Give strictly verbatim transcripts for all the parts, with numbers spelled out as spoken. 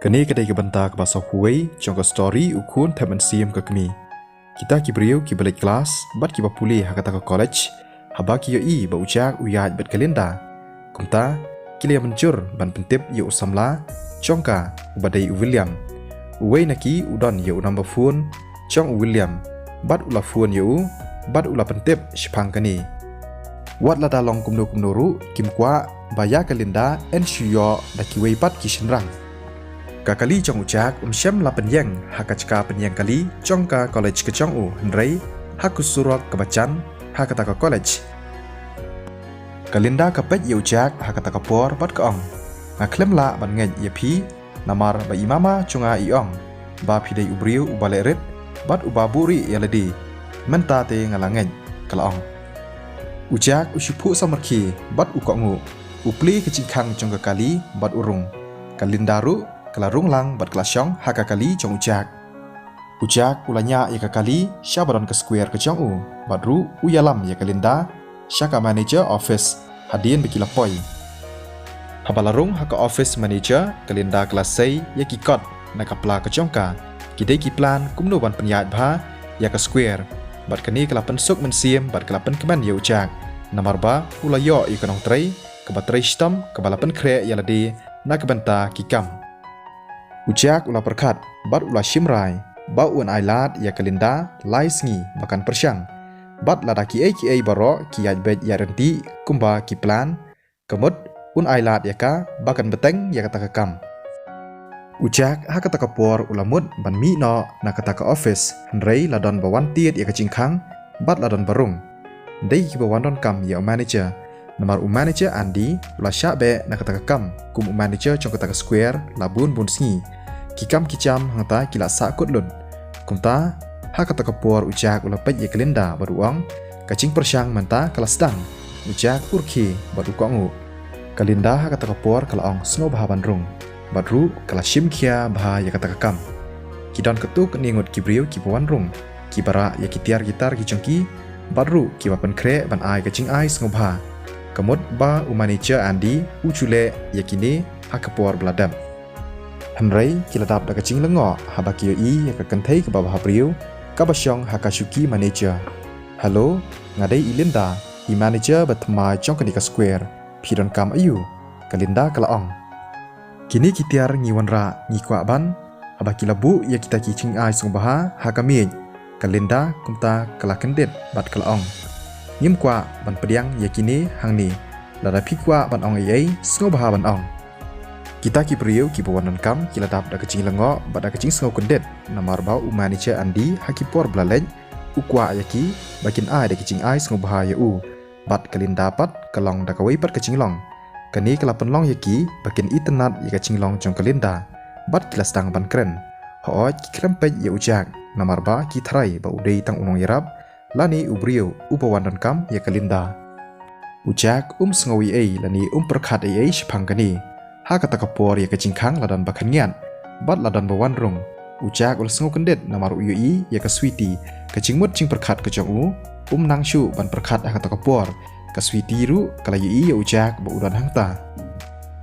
Kane ka dei ka bynta kaba sawphew wei jong ka story U Khun Thep Mynsiem ka Kmie. Kita ki briew kiba leit klas bad kiba pule ha kata ka college, haba ki ïohi ba u Jack u ïaid bad ka Linda, kumta ki la mynjur ban pyntip ïa u samla jong ka uba dei u William. Uwei na ki u don ïa u number phone jong u William, bad u la phone ïa u, bad u la pyntip shaphang kane. Wat lada long kumno kumno ruh, kim kwah ba ïa ka Linda yn shu ïoh da kiwei pat ki shynrang. Ka kali jong u Jack um shym la pynïeng ha ka jaka pynïeng kali jong ka college ka jong u, hynrei ha ka surok kaba jan ha kata ka college. Ka Linda ka peit ïa u Jack ha kata ka por bad ka ong, "Nga khlem lah ban ngeit ïa phi, namar ba i mama jong nga i ong ba phi dei u briew uba leh rit bad uba buhrieh ïa lade. Mynta te nga la ngeit," ka la ong. U Jack u shu phuh samrkhie bad u kohnguh, u plie ka jingkhang jong ka kali bad u rung. Ka Linda ruh ka la rung lang bad ka la shong ha ka kali jong u Jack. U Jack u la ñiah ïa ka kali sha ba don ka square ka jong u, bad ruh u ïalam ïa ka Linda sha ka manager office hadien ba ki la poi. Haba la rung ha ka office manager, ka Linda ka la sei ïa ki kot na ka pla ka jong ka. Ki dei ki plan kumno ban pynïaid bha ïa ka square. Bad kane ka la pynsuk mynsiem bad ka la pynkmen ïa u Jack, namar ba u la ïoh ïa ka nongtrei kaba trei shitom kaba la pynkhreh ïa lade na ka bynta ki kam. U Jack u la pyrkhat bad u la shim rai ba un ailad ïa ka Linda lai sngi ba kan pyrshang. Bad lada kiei kiei baroh ki ïaid beit ïaid ryntih kumba ki plan, ka mut un ailad ïa ka ba kan bteng ïa kata ka kam. U Jack ha kata ka por u la mut ban mih noh na kata ka office, hynrei la don ba wan tied ïa ka jingkhang bad la don ba rung. Dei kiba wan donkam ïa u manager, namar u manager Andy u la shah beh na kata ka kam kum u manager jong kata ka square la bun bun sngi. Ki kam ki jam hangta ki la sah kut lut. Kumta ha kata ka por u Jack u la peit ïa ka Linda bad u ong, "Ka jingpyrshang mynta ka la sdang." U Jack u rkhie bad u kohnguh. Ka Linda ha kata ka por ka la ong sngewbha ban rung, bad ruh ka la shim khia bha ïa kata ka kam. Ki don katto katne ngut ki briew kiba wan rung, kiba rah ïa ki tiar ki tar ki jong ki, bad ruh kiba pynkhreh ban ai ka jingai sngewbha. Ka mut ba u manager Andy u ju leh ïa kine ha ka por ba la dep. Hynrei ki la dap da ka jinglyngngoh haba ki ïohi ïa ka kynthei kaba bhabriew kaba shong ha ka shuki manager. "Hello, nga dei i Linda, i manager ba thymmai jong kane ka square. Phi donkam aïu?" ka Linda ka la ong. "Kine ki tiar ngi wanrah, ngi kwah ban," haba ki la buh ïa kita ki jingai sngewbha ha ka miej. Ka Linda kumta ka la kyndit bad ka la ong, "Ngim kwah ban pdiang ïa kine hangne. Lada phi kwah ban ong ei ei, sngewbha ban ong." Kita ki briew kiba wan donkam ki la dap da ka jinglyngngoh bad da ka jingsngew kyndit, namar ba u manager Andy ha ki por ba la leit u kwah ïa ki ba kin ai da ka jingai sngewbha ïa u. Bad ka Linda pat ka long da kawei pat ka jinglong. Kane ka la pynlong ïa ki ba kin itynnad ïa ka jinglong jong ka Linda, bad ki la sdang ban kren. Hooid, ki khlem peit ïa u Jack, namar ba ki tharai ba u dei tang u nongïarap lane u briew uba wan donkam ïa ka Linda. U Jack um sngew ei ei lane um pyrkhat ei ei shaphang kane. Ha kata ka por ïa ka jingkhang la don ba khynñiat bad la don ba wan rung. U Jack u la sngew kyndit namar u ïohi ïa ka Sweety. Ka jingmut jingpyrkhat ka jong u um nang shuh ban pyrkhat ha kata ka por. Ka Sweety ruh ka la ïohi ïa u Jack ba u don hangta.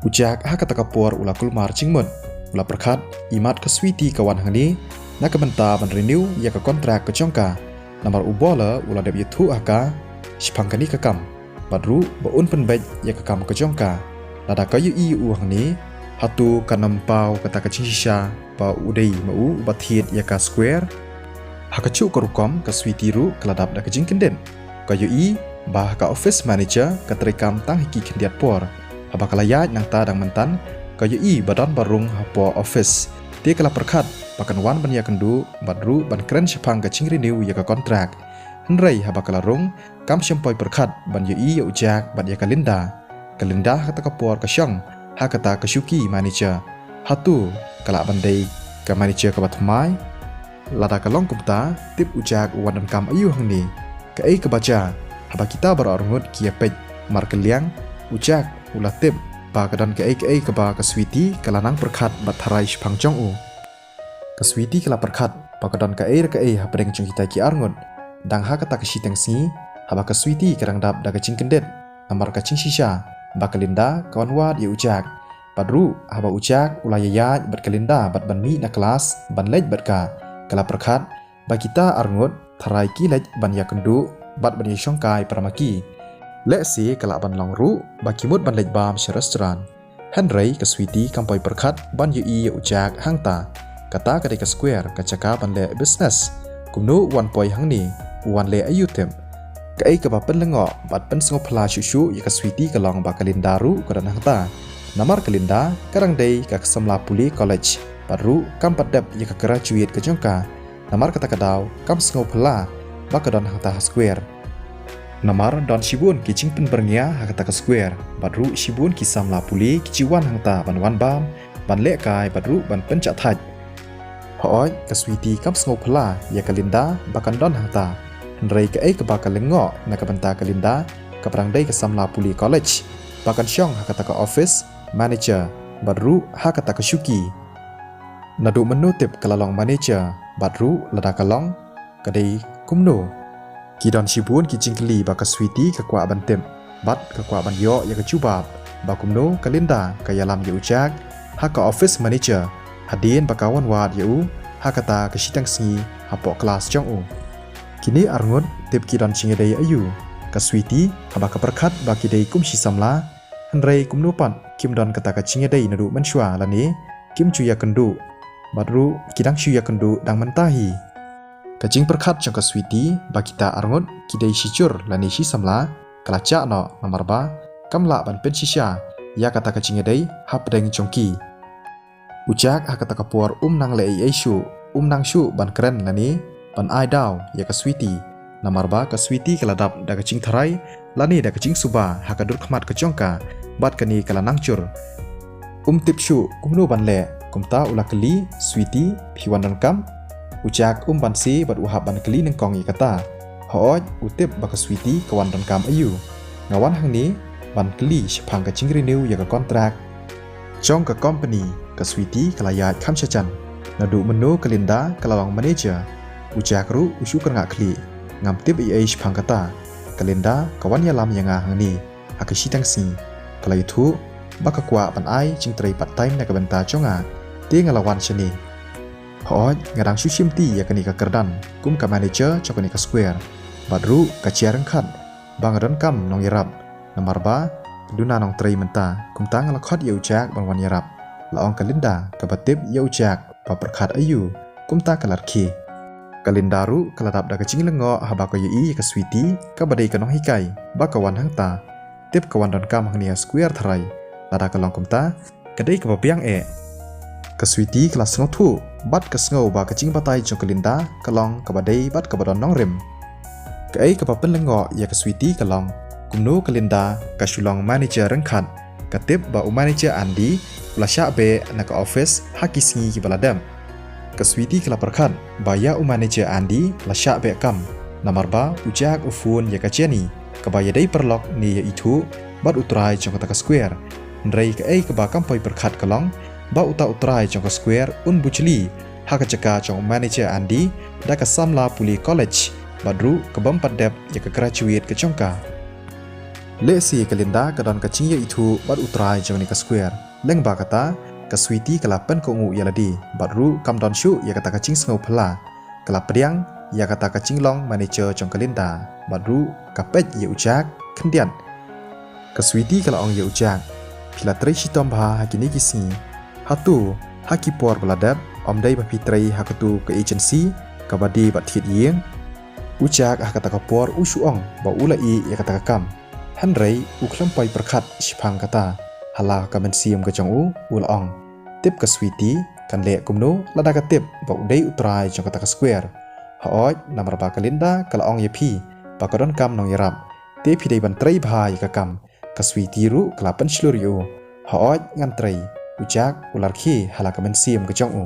U Jack ha kata ka por u la kulmar jingmut. U la pyrkhat, imat ka Sweety ka wan hangne na ka bynta ban renew ïa ka kontrak ka jong ka, namar u Bowler u la dep ïathuh ha ka shaphang kane ka kam, bad ruh ba un pynbeit ïa ka kam ka jong ka. Lada ka ïohi ïa u hangne, hato kan ym paw kata ka jingshisha ba u dei ma u uba thied ïa ka square? Ha kajuh ka rukom ka Sweety ruh ka la dap da ka jingkyndit. Ka ïohi ba ha ka office manager ka treikam tang ha ki khyndiat por. Haba ka la ïaid nangta dang mynta, ka ïohi ba don ba rung hapoh office. Te ka la pyrkhat ba kan wan ban ïakynduh bad ruh ban kren shaphang ka jingrenew ïa ka kontrak. Hynrei haba ka la rung, kam shym poi pyrkhat ban ïohi ïa u Jack bad ïa ka Linda. Ka Linda ha kata ka por ka shong ha kata ka shuki manager. Hato ka lah ban dei ka manager kaba thymmai? Lada ka long kumta, tip u Jack u wan donkam aïu hangne? Kaei kaba jia? Haba kita baroh arngut ki ïapeit markylliang, u Jack u la tip ba ka don kaei kaei kaba ka Sweety ka la nang pyrkhat bad tharai shaphang jong u. Ka Sweety ka la pyrkhat ba ka don kaei re kaei hapdeng jong kita ki arngut. Dang ha kata ka shiteng sngi, haba ka Sweety ka dang dap da ka jingkyndit namar ka jingshisha ba ka Linda ka wan wad ïa u Jack, Bad ruh haba u Jack u la ïaid bad ka Linda bad ban mih na klas ban leit bad ka, ka la pyrkhat ba kita arngut tharai ki leit ban ïakynduh bad ban ïashongkai para ma ki. Lehse ka lah ban long ruh ba ki mut ban leit bam sha restaurant. Hynrei ka Sweety kam poi pyrkhat ban ïohi ïa u Jack hangta. Kata ka dei ka square, ka jaka ban leh business. Kumno u wan poi hangne, u wan leh aïu tip? Kaei kaba pynlyngngoh bad pynsngewphylla shuh shuh ïa ka Sweety ka long ba ka Linda ruh ka don hangta. Namar ka Linda ka dang dei ka samla pule college bad ruh kam pat dep ïa ka graduate ka jong ka. Namar kata ka daw kam sngewphylla ba ka don hangta ha square. Namar don shibun ki jingpynbyrngia ha kata ka square bad ruh shibun ki samla pule ki ju wan hangta ban wan bam, ban lehkai bad ruh ban pynjah thait. Hooid, ka Sweety kam sngewphylla ïa ka Linda ba kan don hangta. Hynrei kaei kaba ka lyngngoh na ka bynta ka Linda, kaba dang dei ka samla pule college, ba kan shong ha kata ka office manager bad ruh ha kata ka shuki. Naduh mynno tip ka la long manager bad ruh lada ka long, ka dei kumno? Ki don shibun ki jingkylli ba ka Sweety ka kwah ban tip bad ka kwah ban ïoh ïa ka jubab ba kumno ka Linda ka ïalam ïa u Jack ha ka office manager hadien ba ka wan wad ïa u ha kata ka shiteng sngi hapoh klas jong u. Kine arngut tip ki don jingïadei aïu? Ka Sweety haba ka pyrkhat ba ki dei kum shi samla, hynrei kumno pat kim don kata ka jingïadei naduh mynshuwa lane kim ju ïakynduh? Bad ruh ki dang shu ïakynduh dang mynta hi. Ka jingpyrkhat jong ka Sweety ba kita arngut ki dei shi jur lane shi samla ka la jah noh namar ba kam lah ban pynshisha ïa kata ka jingïadei hapdeng jong ki. U Jack ha kata ka por um nang leh ei ei shuh, um nang shuh ban kren lane ban ai daw ïa ka Sweety. Namar ba ka Sweety ka la dap da ka jingtharai lane da ka jingsuba ha ka dur khmat ka jong ka bad kane ka la nang jur. Um tip shuh kumno ban leh, kumta u la kylli, "Sweety, phi wan donkam?" U Jack um banse bad u hap ban kylli nyngkong ïa kata. Hooid, u tip ba ka Sweety ka wan donkam aïu. "Nga wan hangne ban kylli shaphang ka jingrenew ïa ka kontrak jong ka company." Ka Sweety ka la ïaid kham sha jan. Naduh mynno ka Linda ka la long manager? U Jack ruh u shu kyrngah khlieh. "Ngam tip ei ei shaphang kata. Ka Linda ka wan ïalam ïa nga hangne ha ka shiteng sngi. Ka la ïathuh ba ka kwah ban ai jingtrei part time na ka bynta jong nga, te nga la wan shane. Hooid, nga dang shu shimti ïa kane ka kyrdan kum ka manager jong kane ka square bad ruh ka jia ryngkat ba nga donkam nongïarap. Namar ba ka duna nongtrei mynta, kumta nga la khot ïa u Jack ban wan ïarap," la ong ka Linda, kaba tip ïa u Jack ba pyrkhat aïu, kumta ka la rkhie. Ka Linda ruh ka la dap da ka jinglyngngoh haba ka ïohi ïa ka Sweety kaba dei ka nonghikai ba ka wan hangta. Tip ka wan donkam hangne ha square tharai. Lada ka long kumta, ka dei kaba biang eh. Ka Sweety ka la sngewthuh bad ka sngew ba ka jingbatai jong ka Linda ka long kaba dei bad kaba don nongrim. Kaei kaba pynlyngngoh ïa ka Sweety ka long kumno ka Linda ka shu long manager ryngkat. Ka tip ba u manager Andy u la shah beh na ka office ha ki sngi kiba la dep. Ka Sweety ka la pyrkhat ba ïa u manager Andy la shah beh kam, namar ba u Jack u phone ïa ka Jenny, kaba ïadei paralok ne ïa ithuh bad u trai jong kata ka square. Hynrei kaei kaba kam poi pyrkhat ka long ba uta u trai jong ka square un bujli ha ka jaka jong u manager Andy da ka samla pule college bad ruh ka bym pat dep ïa ka graduate ka jong ka. Lehse ka Linda ka don ka jingïaithuh bad u trai jong kane ka square. Lyngba kata, ka Sweety ka la pynkohnguh ïa lade bad ruh kam don shuh ïa kata ka jingsngewphylla. Ka la pdiang ïa kata ka jinglong manager jong ka Linda bad ruh ka peit ïa u Jack khyndiat. Ka Sweety ka la ong ïa u Jack, "Phi la trei shitom bha ha kine ki sngi. Hato ha ki por ba la dep, ym dei ba phi trei ha katu ka agency kaba die bad thied ïing?" U Jack ha kata ka por u shu ong ba u la ïeh ïa kata ka kam. Hynrei u khlem poi pyrkhat shaphang kata. Ha la ka mynsiem ka jong u, u la ong, "Tip ka Sweety kan leh kumno lada ka tip ba u dei u trai jong kata ka square? Hooid, namar ba ka Linda ka la ong ïa phi ba ka donkam nongïarap, te phi dei ban trei bha ïa ka kam." Ka Sweety ruh ka la pynshlur ïa u, "Hooid, ngan trei." U Jack u la rkhie ha la ka mynsiem ka jong u.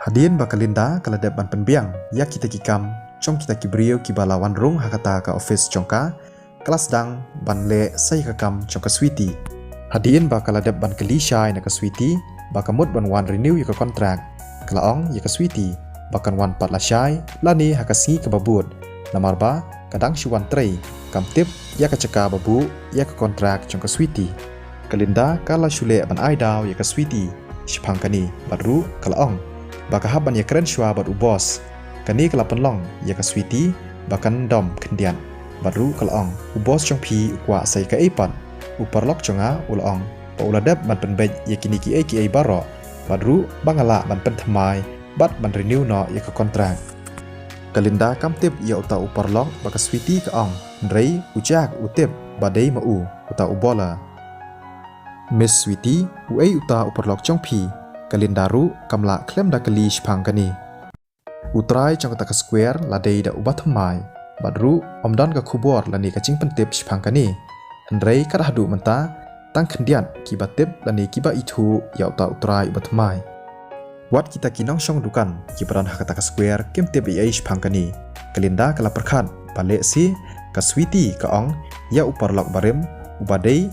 Hadien ba ka Linda ka la dep ban pynbiang ïa kita ki kam jong kita ki briew kiba la wan rung ha kata ka office jong ka, ka la sdang ban leh sa ïa ka kam jong ka Sweety. Hadien ba ka la dep ban kylli shai na ka Sweety ba ka mut ban wan renew ïa ka kontrak, ka la ong ïa ka Sweety ba kan wan pat lashai lane ha ka sngi kaba bud, namar ba ka dang shu wan trei, kam tip ïa ka jaka ba buh ïa ka kontrak jong ka Sweety. Ka Linda ka la shu leh ban ai daw ïa ka Sweety shaphang kane, bad ruh ka la ong ba ka hap ban ïakren shuwa bad u boss. Kane ka la pynlong ïa ka Sweety ba kan dom khyndiat, bad ruh ka la ong, u boss jong phi u kwah sa ïa kaei pat? U paralok jong nga u la ong ba u la dep ban pynbeit ïa kine kiei kiei baroh, bad ruh ba nga lah ban pynthymmai bad ban renew noh ïa ka kontrak. Ka Linda kam tip ïa uta u paralok ba ka Sweety ka ong, hynrei u Jack u tip ba dei ma u uta u bowler. Miss Sweety, uei uta u paralok jong phi? Ka Linda ruh kam lah khlem da kylli shaphang kane. U trai jong kata ka square la dei da uba thymmai, bad ruh ym don ka khubor lane ka jingpyntip shaphang kane. Hynrei kat haduh mynta tang khyndiat kiba tip lane kiba ithuh ïa uta u trai uba thymmai. Wat kita ki nongshong dukan kiba don ha kata ka square kim tip ei ei shaphang kane. Ka Linda ka la pyrkhat ba lehse ka Sweety ka ong ïa u paralok barim uba dei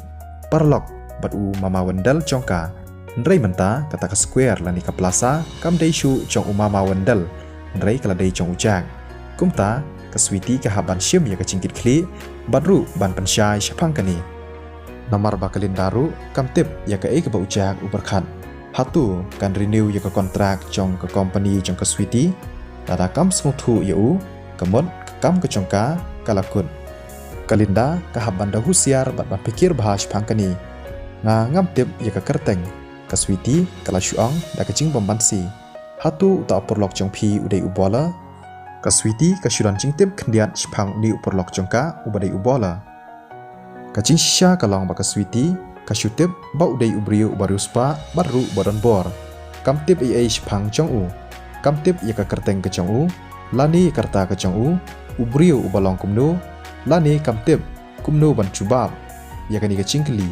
paralok bad u mama Wendell jong ka. Hynrei mynta kata ka square lane ka plaza kam dei shuh jong u mama Wendell, hynrei ka la dei jong u Jack. Kumta ka Sweety ka hap ban shim ïa ka jingkitkhlieh bad ruh ban pynshai shaphang kane. Namar ba ka Linda ruh kam tip ïa kaei kaba u Jack u pyrkhat. Hato kan renew ïa ka kontrak jong ka kompani jong ka Sweety? Lada kam sngewthuh ïa u, ka mut ka kam ka jong ka ka la kut. Ka Linda ka hap ban da husiar bad ban pyrkhat bha shaphang kane. Nga ngam tip ïa ka kyrteng. Ka Sweety ka la shu ong da ka jingbymbanse. Hato uta u paralok jong phi u dei u bowler? Ka Sweety ka shu don jingtip khyndiat shaphang une u paralok jong ka uba dei u bowler. Ka jingshisha ka long ba ka Sweety ka shu tip ba u dei u briew uba riewspah bad ruh uba don bor. Kam tip ei ei shaphang jong u. Kam tip ïa ka kyrteng ka jong u, lane ïa ka rta ka jong u, u briew uba long kumno, lane kam tip kumno ban jubab ïa kane ka jingkylli.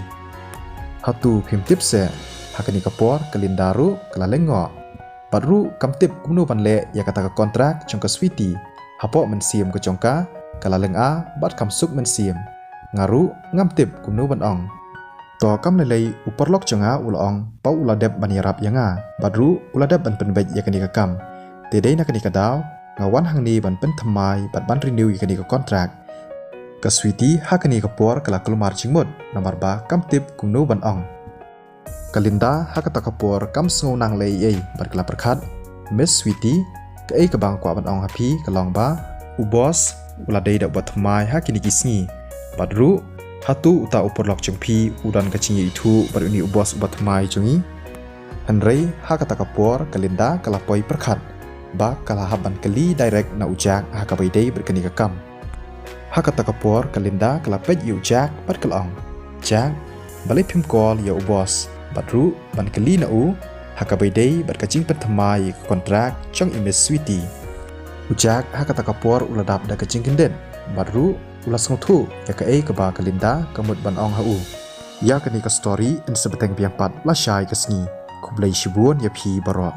Hato phim tip seh? Ha kane ka por ka Linda ruh ka la lyngngoh. Bad ruh kam tip kumno ban leh ïa kata ka kontrak jong ka Sweety. Hapoh mynsiem ka jong ka ka la lyngngoh bad kam suk mynsiem. Nga ruh ngam tip kumno ban ong. To kam lei lei u paralok jong nga u la ong ba u la dep ban ïarap ïa nga, bad ruh u la dep ban pynbeit ïa kane ka kam. Te dei na kane ka daw nga wan hangne ban pynthymmai bad ban renew ïa kane ka kontrak. Ka Sweety ha kane ka por ka la kulmar jingmut namar ba kam tip kumno ban ong. Ka Linda ha kata ka por kam sngew nang lei ei ei bad ka la pyrkhat, Miss Sweety, kaei kaba nga kwah ban ong ha phi ka long ba u boss u la dei da uba thymmai ha kine ki sngi. Bad ruh hato uta u paralok jong phi u don ka jingïaithuh bad une u boss uba thymmai jong ngi? Hynrei ha kata ka por ka Linda ka la poi pyrkhat ba ka la hap ban kylli direct na u Jack ha kaba ïadei bad kane ka kam. Ha kata ka por ka Linda ka la peit ïa u Jack bad ka la ong, Jack, balei phim call ïa u boss bad ruh ban kylli na u ha kaba ïadei bad ka jingpynthymmai ïa ka kontrak jong i Miss Sweety? U Jack ha kata ka por u la dap da ka jingkyndit bad ruh u la sngewthuh ïa kaei kaba ka Linda ka mut ban ong ha u. Ïa kane ka story yn sa bteng biang pat lashai ka sngi. Khublei shibun ïa phi baroh.